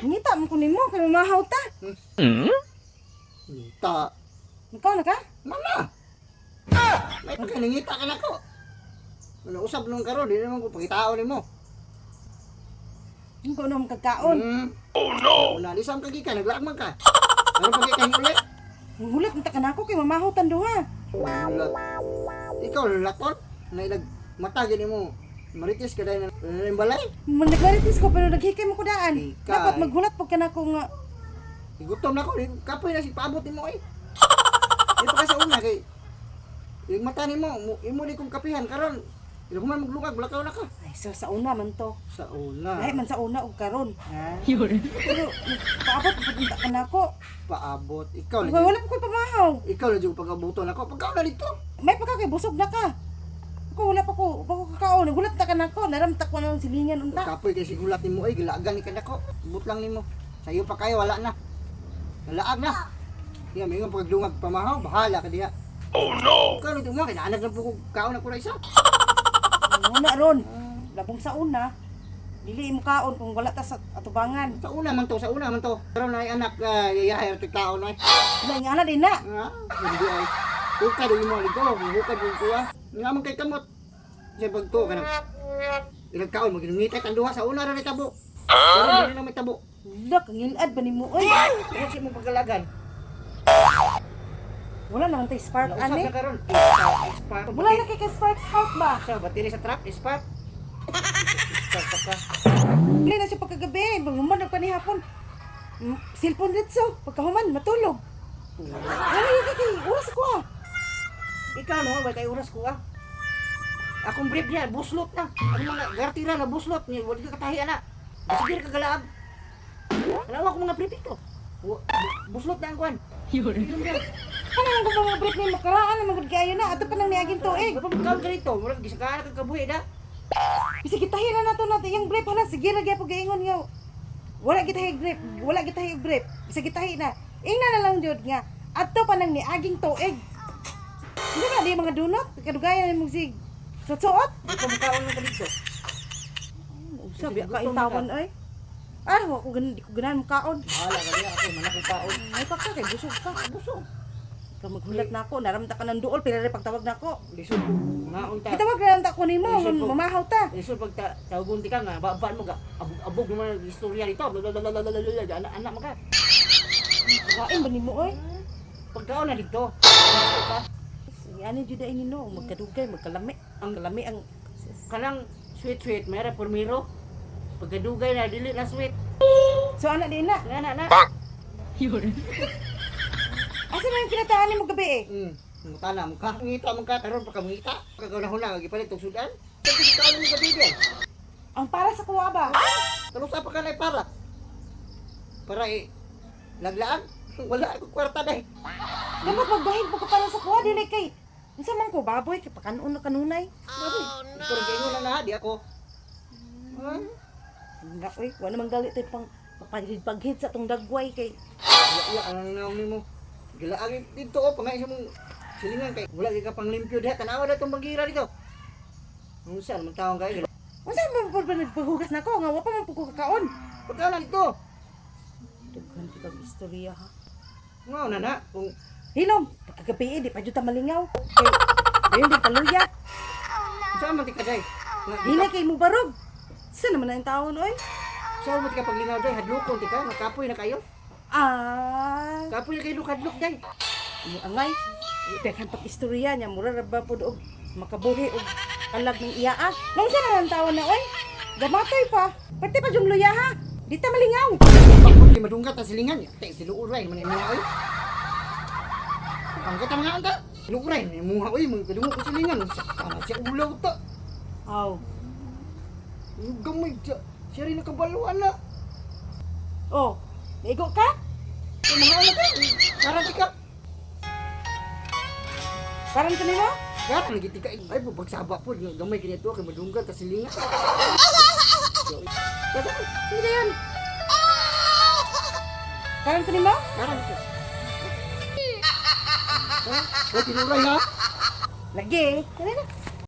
Ngita mo ko nimo kay mamahaw ta. Ngita. Ikaw na ka? Mana! May pagkaningita ka na ko. Ano usab nung karon, di naman ko pagitao nimo. Ikaw na mong kagkaon. Oh no. Una lisam ka gikan, naglaag man ka. Ano pa kay uli? Hulat unta ka nako kay mamahaw tan duha. Hulat. Ikaw lakon na ilag mata gani mo. Marites ka dahil na balay. Man nagmarites ko pero naghikay mo ko daan. Hikay. Dapat maghulat pag ka nako nga Igutom na ko, kapoy na si paabot nimo eh. Di pa ka sa una kay yung mata nimo, imo di kong kapihan karon. Ilo man maglungag, blakaw na ka. Ay, so sa una man to. Sa una. Lahi man sa una og karon. Ha? Pero paabot pud unta ka nako. Paabot. Ikaw Wala na wala pa ko'y pamahaw. Ikaw na jud pag-abuton ako. Pagkaon na dito. May pagka kay busog na ka. Ako wala pa ko, pa ko kakaon. Nagulat ta ka nako, naramta ko na ang silingan unta. Kapoy kay sigulat nimo ay gilaagan ni kanako. Abot lang nimo. Sayo pa kayo wala na. Nalaag na. Diya may nga pagdungag pamahaw, bahala ka diha. Oh no. Ikaw nito mo kay naanak na po kaon ako ra isa. Una ron. Labong sa una. Dili mo kaon kung wala ta sa atubangan. Sa una man to, sa una man to. Pero na anak yayahay ra kaon ay. Wala nga na din na. Ah, hindi ay. Hukad mo ligo, hukad mo kuha. Nga man kay kamot. Sa pagto ka na. Ilang kaon maginungita kang duha sa una ra ni tabo. Pero dili na may tabo. Look, ang ilad ba nimo oy? Ano siya mong pagkalagan? Wala naman tay spark Nausap ani. na karon. Spark, spark. Wala na kay spark spark ba? Sa battery sa truck, spark. Spark pa ka. Dili na siya pagkagabi, human nagpa ni hapon. Cellphone ditso, pagkahuman matulog. Wala yung kay oras ko ah. Ikaw no, way kay oras ko ah. Akong brief niya, buslot na. Ang mga gartira na buslot niya, wala ka katahi ana. Sige ka galaab. Ano ako mga brief ito? Buslot na ang kwan. Ano nang kung mga brief ni makaraan naman gud kaayo na ato pa nang niaging tuig. Ba pagkaon ka rito, murag gisakaan ka kabuhi da. Bisag gitahi na nato nato iyang brief hala sige ra gyapon gaingon nga. Wala gitahi brief, wala gitahi brief. Bisag gitahi na. Ingna na lang jud nga adto pa nang niaging tuig. Hindi na di mga dunot kadugayan imong sig suot. Di pa makaon ka dito. Usab ya ka intawan ay. Ah, wa ko ganan, di ko ganahan mukaon. Bahala ka diha ako manakong kaon. May pagka kay busog ka. Busog. Ka maghulat na ako, naramta ka ng duol, pila rin pagtawag na ako. Lisod ko. Ngaon ta. Gitawag na lang ta ko nimo, Lisod ko. mamahaw ta. Lisod pag tawagon ti ka nga babaan mo ga abog-abog naman ang istorya dito. Blablabla anak anak mo ka. Kain ba nimo oy? Pagkaon na dito. Gusto ka. Ani jud ay nino, magkadugay, magkalami. Ang kalami ang Kanang sweet sweet mayra pormiro. Pagkadugay na dili na sweet. So ana din na. Nga na na. Asa man yung kinataan nimo gabi eh? Muta na mo ka. Ngita mo ka karon pa ka mangita. Kagaw na gipalit og sudan. Sa kaon mo gabi diyan. Ang para sa kuwa ba? Karon sa pa ka na para. Para eh laglaag. Wala akong kwarta dai. Dapat magbahin po ka para sa kuwa dili kay unsa man ko baboy kay pakanon na kanunay. Oh, no. Ikaw rin na na di ako. Ha? Nga oy, wa naman gali tay pang paghid-paghid sa tong dagway kay Ya, ya, ano na nimo? Gilaag dito oh, pangay sa mong silingan kay wala kay ka pang limpyo diha tanawa na tong banggira dito. Unsa man taong kay unsa man po ba nagpaghugas nako nga wa pa man po ko kakaon. Pagkaon na dito. Daghan kay kag istorya ha. Ngao na na kung Hilom, pagkagabi eh, di pa jud ta malingaw. Kay dayon din kaluya. unsa man ti ka day? Nga, di Hinay kay mo barog. Sa naman na yung taon oy? Sa man ti ka paglingaw day hadlokon ti ka, nga kapoy na kayo. Ah, Kapoy na kayo hadlok day. mo angay. Daghan pag istorya niya mura ra ba pud og makabuhi og kalag ng iya ah. Nung sa naman taon na oy? Gamatoy pa. Pati pa jung luya ha. Di ta malingaw. Pagpag di madunggat ang silingan, tay siluuray man imo oy. Ang kata mga anta, siluuray man imo oy, mga kadungo ko silingan, sa kana siya ulaw ta. Aw. Gamay siya, siya rin nakabaluan na. Oh, naigo ka? Ay, mga anak ka, karan ti ka. Karon ka nimo? Karan lagi ti ka. Ay, pagsaba po, gamay kini to kay madunggat ta silingan. Sige dayon. Karon ka nimo? Karan ka. Ha? Hoy, tinuray ha. Lagi. Dali na.